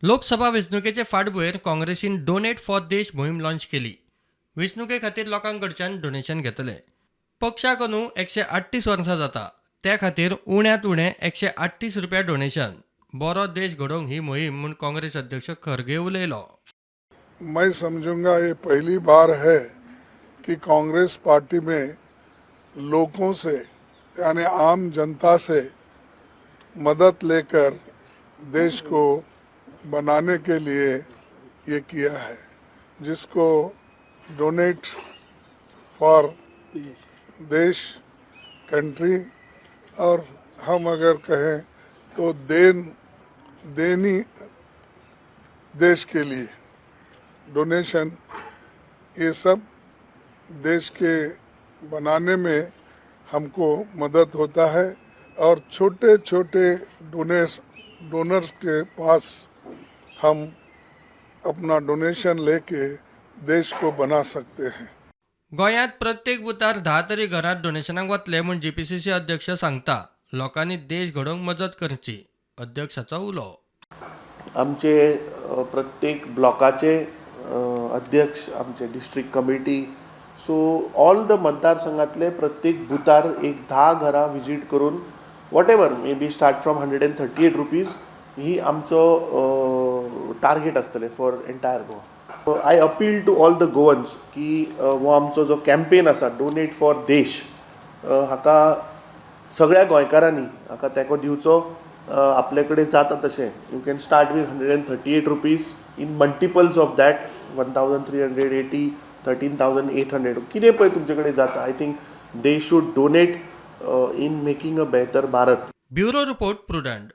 लोकसभा वेंचणुकेचे फाटभुंयेर काँग्रेसीन donate for देश मोहीम लॉन्च केली. वेंचणुके खातीर लोकां कडच्यान डोनेशन घेतले. पक्षाक अंदू 138 वर्सां जाता. त्या खातीर उण्यांत उणें 138 रुपया डोनेशन. बरो देश घडोवंक ही मोहीम म्हूण काँग्रेस अध्यक्ष खरगे उलयलो. मैं समझूंगा, ये पहली बार है कि कांग्रेस पार्टी में लोगों से, यानी आम जनता से मदद लेकर देश को बनाने के लिए ये किया है, जिसको डोनेट फॉर देश, कंट्री और हम अगर कहें तो then देनी देश के लिए डोनेशन, ये सब देश के बनाने में हमको मदद होता है और छोटे छोटे डोनर्स के पास हम अपना डोनेशन लेके देश को बना सकते हैं. गोंयांत प्रत्येक बुथार 10 तरी घरांत डोनेशनाक वतले म्हूण जीपीसीसी अध्यक्ष सांगता. लोकांनी देश घडोवंक मजत करची, अध्यक्षाचो उलो. आमचे प्रत्येक ब्लॉकाचे अध्यक्ष, आमचे district committee, so all the मतदारसंघातले प्रत्येक बुथार एक 10 घरां विजीट करून, whatever may be, start from ₹138 ही आमचो टार्गेट आसतलें for entire Goa. I appeal to all the Goans की हो आमचो जो कॅम्पेन आसा डोनेट फॉर देश, हाका सगळ्या गोंयकारांनी हाका तेंको दिवचो. आपले कडेन जाता तशें you can start with ₹138 in multiples of that, 1380, 13,800, कितें पळय तुमचे कडेन जाता. I think they should donate in making a better Bharat. Bureau report, prudent.